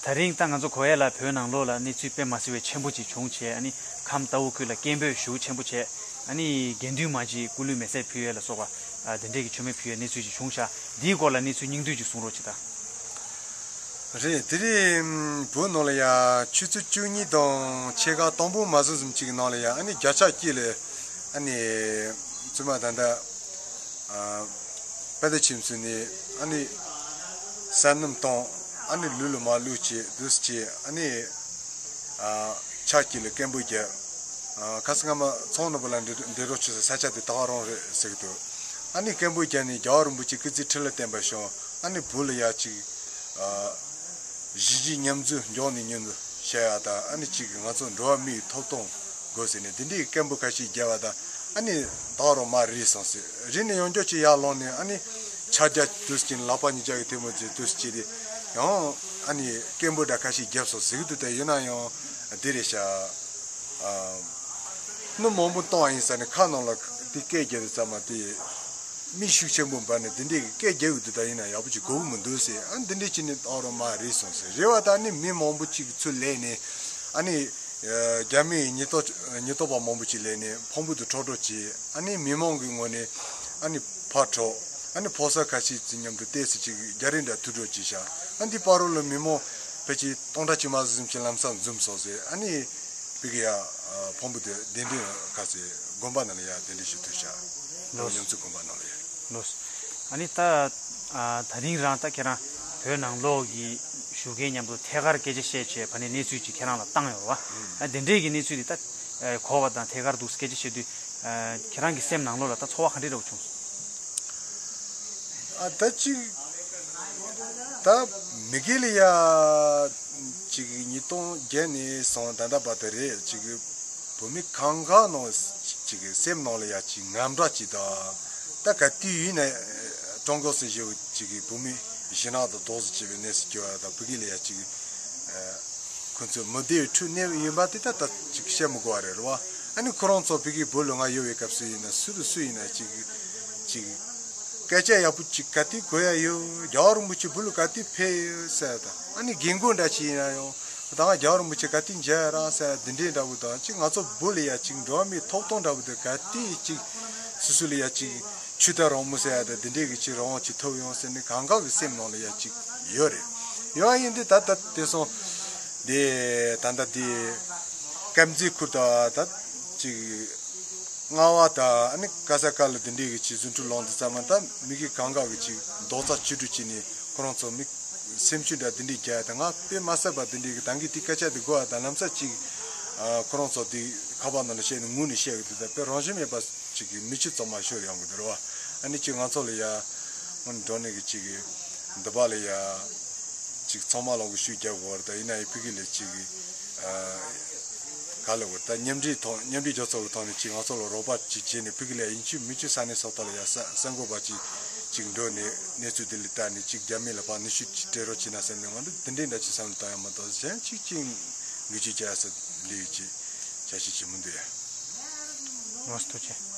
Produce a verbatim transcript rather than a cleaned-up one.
ད་རིང་ད་ང་ཚོ་གོ་ཡ་ལ་བོད་ནང་ལོགས་ལ་གནས་ཚུལ་དཔེ་མ་སྲིད་པའི་ཆེན་པོ་ཅིག་བྱུང་བྱས། ཨ་ནི་ཁམས་རྟའུ་ཁུལ་ལ་སྐད་འབོད་ཤུགས་ཆེན་པོ་བྱས། ཨ་ནི་དགེ་འདུན་མ་ཅིག་སྐུ་ལུས་མེ་བསྲེགས་ཕུལ་ཡས་ལ་སོགས་པ། ཨ་དེ་འདྲས་ཀྱི་མཆོད་མེ་ཕུལ་ཡས་གནས་ཚུལ་ཅིག་བྱུང་ཤག་འདིའི་སྐོར་ལ་གནས་ཚུལ་སྙིང་བསྡུས་ཅིག་གསུང་རོགས་བྱེད་ད། རེད། དེ་རིང་བོད་ནང་ལ་ཡ་ཆུ་ཚོད་བཅུ་གཉིས་དང་ཕྱེད་ཀ་དང་པོ་མ་ཟིན་ཙམ་ཅིག་གི་ནང་ལ་ཡ། ཨ་ནི་བརྒྱ་ཆ་གཅིག་ལས་ཨ་ནི་བཙུན་མ་ད་ལྟ་ཨ་དཔལ་ལྡན་ཁྱིམ་མཚེས་ནས་ཨ་ནི་ས་སྣུམ་བཏང་། ཨ་ནི་ལུས་ལ་མར་བླུགས་བྱས་འདུག་སེ་བྱས། ཨ་ནི་ཨ་ཕྱག་གཅིག་ལ་སྐད་འབོད་བརྒྱབ། ཨ་ཁ་སང་སྔ་མ་ཚོང་ནོར་བུ་ལ་འདི་འདི་རོགས་བྱེད་ས་ས་ཆ་དེ་ད་ག་རང་རེད་ཟེར་གི་འདུག་ཨ་ནི་སྐད་འབོད་བརྒྱབ་ནས་རྒྱལ་བ་རིན་པོ་ཆེ་སྐུ་ཚེ་ཁྲི་ལ་བརྟན་པར་ཤོག་ཨ་ནི་བོད་ལ་ཡ་ཅིག་ཨ་གཞིས་བྱེས་མཉམ་འཛོམས་མགྱོགས་ནས་མྱུར་དུ་བྱ་ཡ་དང་། ཨ་ནི་ཅིག་ང་ཚོ་འགྲོ་བ་མིའི་ཐོབ་ཐང་དགོས་ཟེར་ནས་འདི་འདྲའི་སྐད་འབོད་ཁ་ཤས་བརྒྱབ་པ་དང་། ཨ་ནི་ད་རུང་མར་རིལ་སོང་ཟེར། རིལ་ནས་ཡང་བསྐྱར་ཅིག་ཡར་ལངས་ནས། ཨ་ནི་ཕྱག་རྒྱ་དུས་ཀྱི་ལག་པ་གཉིས་ཀྱི་ཐལ་མོ་སྦྱར་དུས་ཀྱི་དེ་ཡང་ཨ་ནི་སྐད་འབོད་འདྲ་ཁ་ཤས་བརྒྱབ་སོང་ཟེར་གི་འདུག་དེ་ཡིན་ན་ཡང་འདི་རེད་ཤག་ཨ་སྣུམ་མང་པོ་བཏང་བ་ཡིན་ཟེར་ནས་ཁ་ནང་ལ་དེ་སྐད་རྒྱག་དུས་ཙམ་པ་དེ་མི་ཤུགས་ཆེན་པོ་འབར་ནས་དེ་འདྲའི་སྐད་རྒྱག་གི་འདུག་ད་ཡིན་ན་ཡག་པོ་ཅིག་གོ་གི་མི་འདུག་ཟེར། ཨ་འདི་འདྲའི་ཅིག་ནི་ད་རུང་མར་རིལ་སོང་ཟེར། རེད་བ། ད་ནི་མི་མང་པོ་ཅིག་ཚུར་སླེབས་ནས། ཨ་ནི་ཨ་རྒྱ་མིའི་ཉེན་རྟོག་ཉེན་རྟོག་པ་མང་པོ་ཅིག་སླེབས་ནས་ཕུང་པོ་དེ་འཕྲོག་འཕྲོག་བྱས། ཨ་ནི་མི་མང་གི་ངོས་ནས་ཨ་ནི་ཕར་འཕྲོག་ཨ་ནི་ཕོ་གསར་ཁ་ཤས་ཀྱི་མཉམ་དུ་ཏོག་ཙམ་ཅིག་རྒྱ་རིགས་འདྲ་འཐུས་སྒྲོག་བྱས་ཤག་ཨ་འདི་བར་རོ་ལ་མི་མང་ཕལ་ཆེར་སྟོང་ཕྲག་གཅིག་མ་ཟིན་ཙམ་ཅིག་ལམ་སང་འཛོམས་སོང་ཟེར། ཨ་ནི་ཕ་གི་ཡ་ཕུང་པོ་དེ་གདན་འདྲེན་ཁ་ཟེར་དགོན་པ་ནང་ལ་ཡ་གདན་འདྲེན་ཞུ་ཐུབ་ཤག་ལོ། ཉམས་ཚོད་དགོན་པ་ནང་ལ་ཡ། ལོས། ཨ་ནི་ད་ཨ་ད་རིང་རང་ད་ཁྱེད་རང་བོད་ནང་ལོགས་ཀྱི་བཞུགས་མཁན་མཉམ་དུ་ཐད་ཀར་སྐད་ཆ་བཤད་བྱས། ཕ་ནས་གནས་ཚུལ་ཅིག་ཁྱེད་རང་ལ་བཏང་ཡོད་རེད་བ། ཨ་དེ་འདྲས་ཀྱི་གནས་ཚུལ་དེ་ད་ཨ་གོ་བ་དང་ཐད་ཀར་འདུག་སྐད་ཆ་བཤད་དུས། ཨ་ཁྱེད་རང་གི་སེམས་ནང་ལོགས་ལ་ད་ཚོར་བ་ག་འདྲས་འདྲ་བོ་བྱུང་སོང་། ཨ་ད་ཅིག་ད་མི་སྒེར་ལ་ཡ་ཅིག་ཉིས་སྟོང་བརྒྱད་ནས་བཟུང་ད་ལྟ་བར་དུ་རེད། ཅིག་བོད་མི་གང་ག་ནང་ཅིག་སེམས་ནང་ལ་ཡ་ཅིག་དངངས་སྐྲག་ཅིག་དང་། ད་ག་དུས་ཡིན་ན་ཀྲུང་གོ་སྲིད་གཞུང་ཅིག་བོད་མི་ཞི་ནག་དང་རྡོག་རྫིས་བྱས་པའི་གནས་སུ་གྱུར་བ་དང་། བོད་སྐད་ལ་ཡ་ཅིག་ཁོ་ཚོས་མི་བདེ་བའི་ཁྲོད་གནས་ཡོད་པ་དེ་ད་ད་ཅིག་བཤད་མི་དགོས་པ་རེད་རེད་བ། ཨ་ནི་ཁོ་རང་ཚོ་བོད་སྐད་བོད་ལུང་ང་ཡོད་པའི་སྐབས་སུ་ཡིན་ན་སུ་དང་སུ་ཡིན་ན་ཅིག་ཅིག་སྐད་ཆ་ཡག་པོ་ཅིག་ག་དུས་གོ་ཡ་ཡོད། རྒྱལ་བ་རིན་པོ་ཆེ་བོད་ལ་ག་དུས་ཕེབས་ཡོད་ཟེར་དང་། ཨ་ནི་རྒན་རྒོན་འདྲ་ཅིག་ཡིན་ན་ཡང་ད་ང་རྒྱལ་བ་རིན་པོ་ཆེ་ག་དུས་མཇལ་ཡ་རང་ཟེར་འདི་འདྲའི་འདྲ་བོ་དང་། ཅིག་ང་ཚོ་བོད་ལ་ཡ་ཅིག་འགྲོ་བ་མིའི་ཐོབ་ཐང་འདྲ་བོ་དེ་ག་དུས་ཅིག་སུ་སུ་ལ་ཡ་ཅིག་ཆོས་དད་རང་མོས་ཟེར་ཡ་དང་འདི་འདྲའི་གི་ཅིག་རང་དབང་ཅིག་ཐོབ་ཡོང་ཟེར་ནས་གང་ག་གི་སེམས་ནང་ལ་ཡ་ཅིག་ཡོད་རེད། ཡོད་ཡིན་དུས་ད་ལྟ་དེ་སོང་དེ་ད་ལྟ་དེ་དཀར་མཛེས་ཁུལ་དང་ད་ཅིག་རྔ་བ་དང་ཨ་ནི་ཀ་ས་ཀ་ལ་འདི་འདྲའི་གི་ཅིག་རྫུ་འཕྲུལ་ལངས་དུས་ཙམ་པ་ད་མི་སྒེར་གང་ག་གི་ཅིག་རྡོག་རྩ་གཅིག་སྒྲིལ་བྱས་ནས་ཁོ་རང་ཚོ་མི་སེམས་ཤུགས་འདྲ་འདི་འདྲའི་རྒྱག་ཡ་དང་། ང་དཔེ་མ་སྲིད་པ་འདི་འདྲའི་གི་ད་གིན་དེ་སྐད་ཆ་འདི་གོ་བ་དང་། ལམ་སང་ཅིག་ཨ་ཁོ་རང་ཚོ་འདི་ཁ་པར་ནང་ལ་བཤད་ནས་ངུ་ནས་བཤད་གི་འདུག་ད་དཔེ་རང་བཞིན་མེད་པ་ཅིག་གི་མི་ཆུ་གཙང་མ་ཤོར་ཡོང་གི་འདུག་རེད་བ། ཨ་ནི་ཅིག་ང་ཚོ་ལ་ཡ་འགྲོ་ནས་གི་ཅིག་གི་འདི་པ་ལ་ཡ་ཅིག་ཚང་མ་ལོག་གི་ཤུགས་རྒྱབ་དགོས་རེད། ད་ཡིན་ན་ཡང་ཕ་གི་ལ་ཅིག་གི་ཨ་ག་ལ་བོ་ད་མཉམ་འབྲེལ་ཐོག་མཉམ་འབྲེལ་རྒྱལ་ཚོགས་ཀྱི་ཐོག་ནས་ཅིག་ང་ཚོ་ལ་རོགས་པ་ཅིག་བྱས་ནས་ཕ་གི་ལ་ཡིན་གཅིག་མིན་གཅིག་ས་གནས་སོ་ཐོག་ལ་ཡ་གསར་གསར་འགོད་པ་ཅིག་ཅིག་འགྲོ་ནས་གནས་ཚུལ་འདི་ལ་བལྟས་ནས་ཅིག་རྒྱ་མི་ལ་ཕར་ནུས་ཤུགས་ཅིག་སྤྲད་རོགས་བྱས་ན་ཟེར་ནས་ང་ཚོ་འདི་འདྲའི་འདྲ་ཅིག་བསམ་བློ་བཏང་ཡ་མ་གཏོགས་གཞན་ཅིག་ཅིག་འགུལ་སྐྱོད་བྱ་ཡ་ཟེར་འདི་ཡོད་ཅིག་བྱ་ཤེས་ཅིག་མི་འདུག་ཡ། ལགས་སོ། ཐུགས་རྗེ་ཆེ།